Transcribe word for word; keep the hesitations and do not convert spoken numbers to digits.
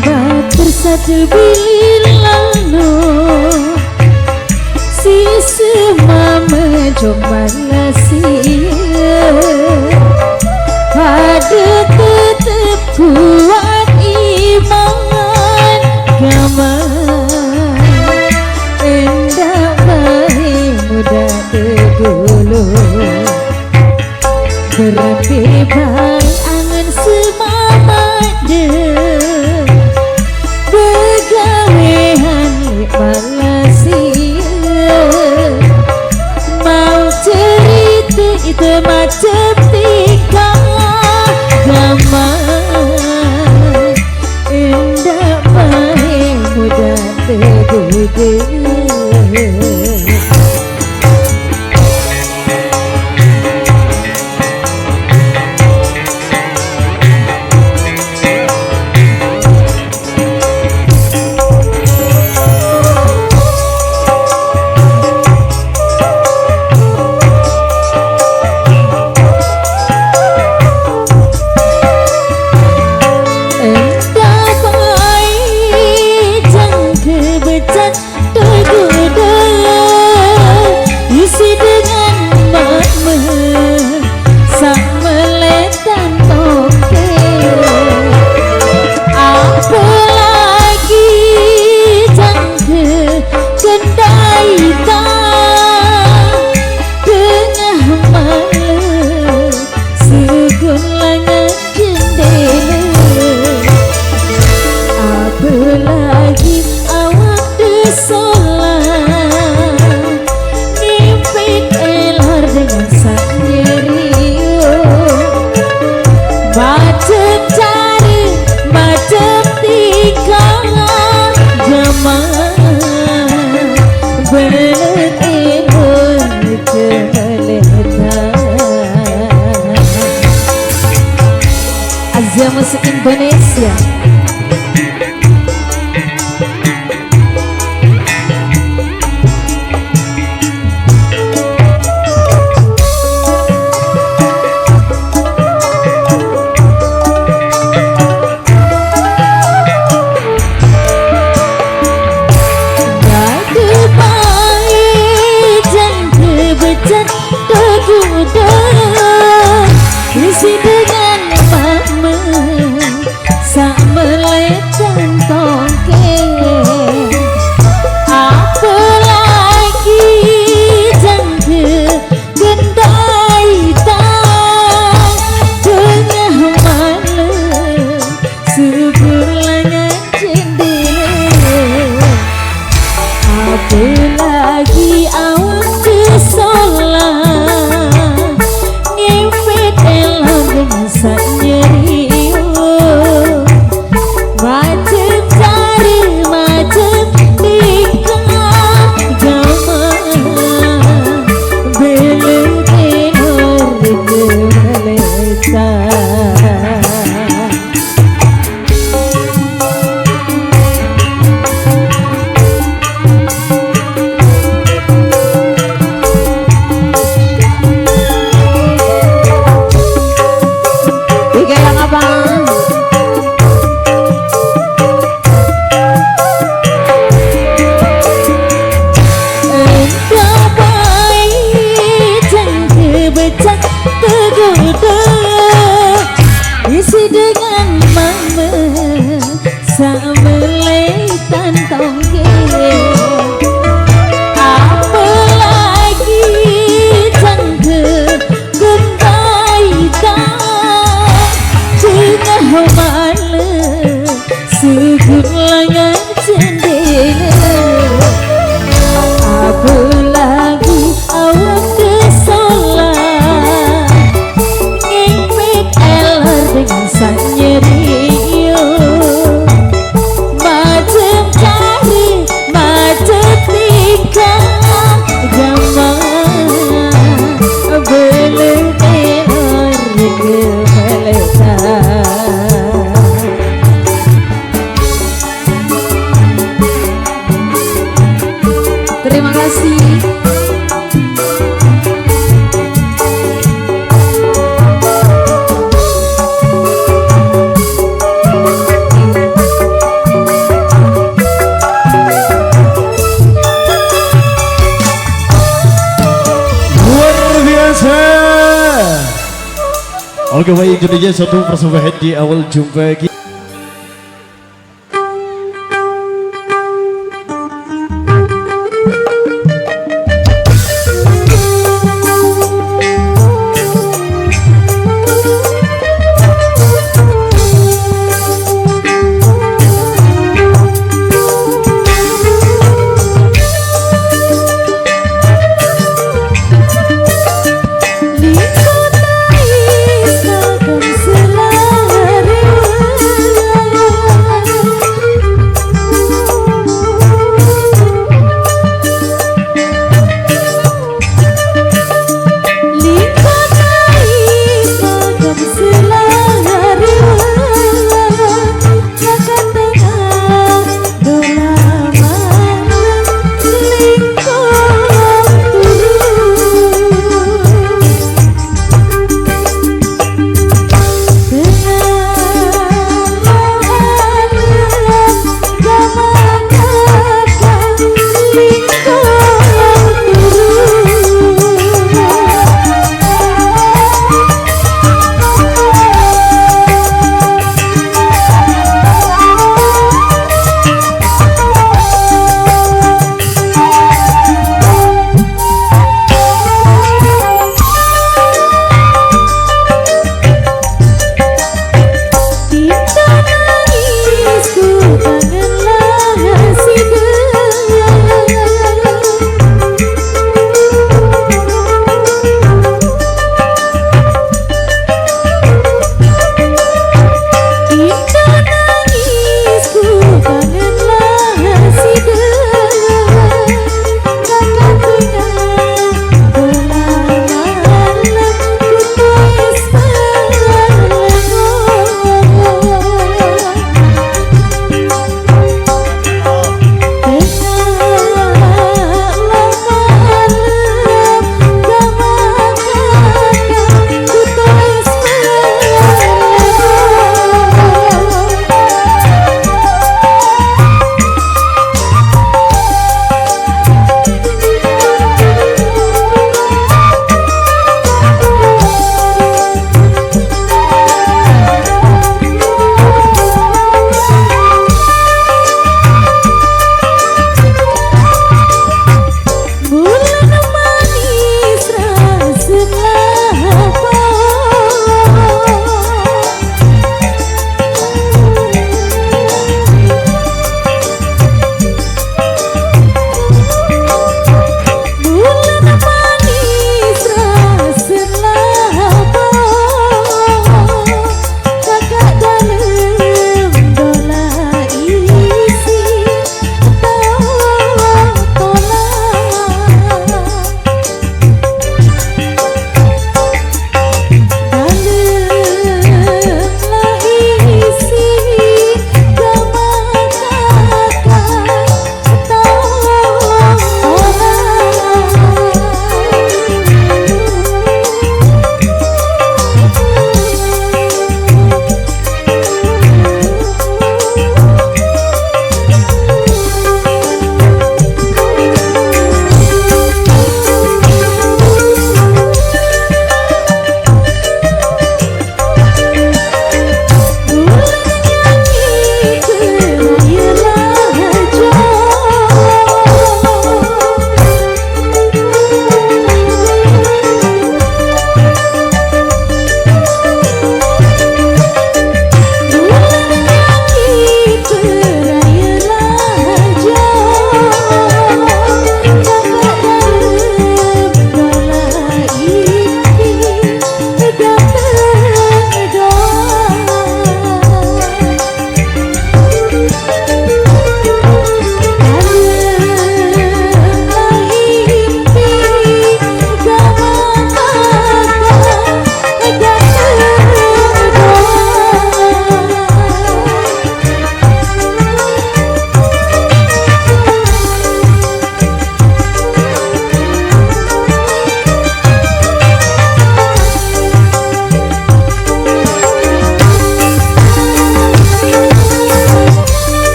Batur satu bilang no, si semama jombang nasi. Pada tetep kuat iman, gaman endak bae mudah tegulu. Berembe bae angen semamade, begawean lek Malaysia. Mau cerite ite macem tingkah, gaman endak bae mudah tegude. Entah bae jangke becak tegude, isi dengan mame sak meletan tongke. Apalagi jangke kendai ta tengah malam, sukun langan jendela. Apalagi awak disolat, ngimpi elor dengan sak nyeriu. Macem cara, macem tingkah, gaman belut imun kemeletan. Azia Musik Indonesia. Batu bae jangke becak tegude, isi dengan mame sak meletan tongke. Apalagi jangke kendai ta tengah malam, subur langan jendela. Apalagi awak disolat, ngimpi elor dengan sak nyeriu. Macem cara, macem tingkah, gaman belut imun kemeletan. Tiga yang apa? Enggak baik jangke becak tegude, isi dengan mame sak meletan tongke. Apalagi jangke kendai ta tengah malam, sukun langan jendela. Apalagi awak disolat, ngimpi elor dengan sak nyeriu. Macem cara, macem tingkah, gaman belut imun kemeletan. Terima kasih. Oke, baik, itu dia satu persembahan di awal jumpa kita.